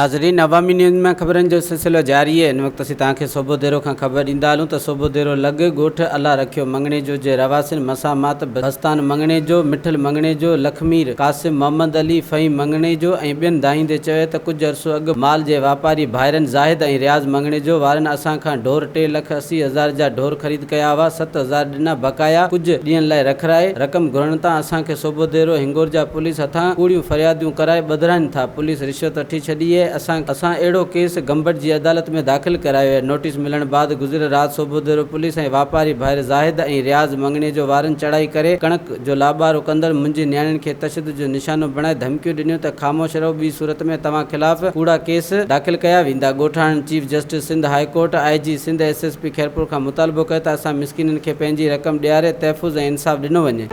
ناظرين عوامي نيوز ۾ خبرن جو سلسلو جاري آهي ان وقت اسين توهان کي صوبوديرو کان خبر ڏيندا هلون ته صوبوديرو لڳ ڳوٺ الله رکيو مڱڻيجو جي رهواسين مسامات بستان مڱڻيجو، مٺل مڱڻيجو، لکمير، قاسم محمد علي، فهيم مڱڻيجو ۽ ٻين دانهيندي چيو ته ڪجهه عرصو اڳ مال جي واپاري ڀائرن زاهد ۽ رياض مڱڻيجو وارن اسان کان ڍور 3 لک 80 هزار جا ڍور خريد ڪيا هئا 7000 ڏنا بقايا ڪجهه ڏينهن لاء رکرائي رقم گهرڻ تان اسان کي صوبوديرو هنگورجا پوليس هٿان ڪوڙيون فرياديون ڪرائي ٻڌرائين ٿا پوليس رشوت وٺي ڇڏي اهي، اسان اسان اهڙو ڪيس گمبٽ جي عدالت ۾ داخل ڪرايو اهي، نوٽيس ملڻ بعد گذريل رات صوڀوديرو پوليس ۽ واپاري ڀائر زاهد ۽ رياض مڱڻيجو وارن چڙهائي ڪري ڪڻڪ جو لابارو ڪندڙ منهنجي نياڻين کي تشدد جو نشانو بڻائي ڌمڪيون ڏنيون ته خاموش رهو ٻي صورت ۾ توهان خلاف ڪوڙا ڪيس داخل ڪيا ويندا، ڳوٺاڻن chief justice Sindh high court, I G Sindh, S S P Khairpur کان مطالبو ڪيو ته اسان مسڪينن کي پنهنجي رقم ڏياري تحفظ ۽ انصاف ڏنو وڃي.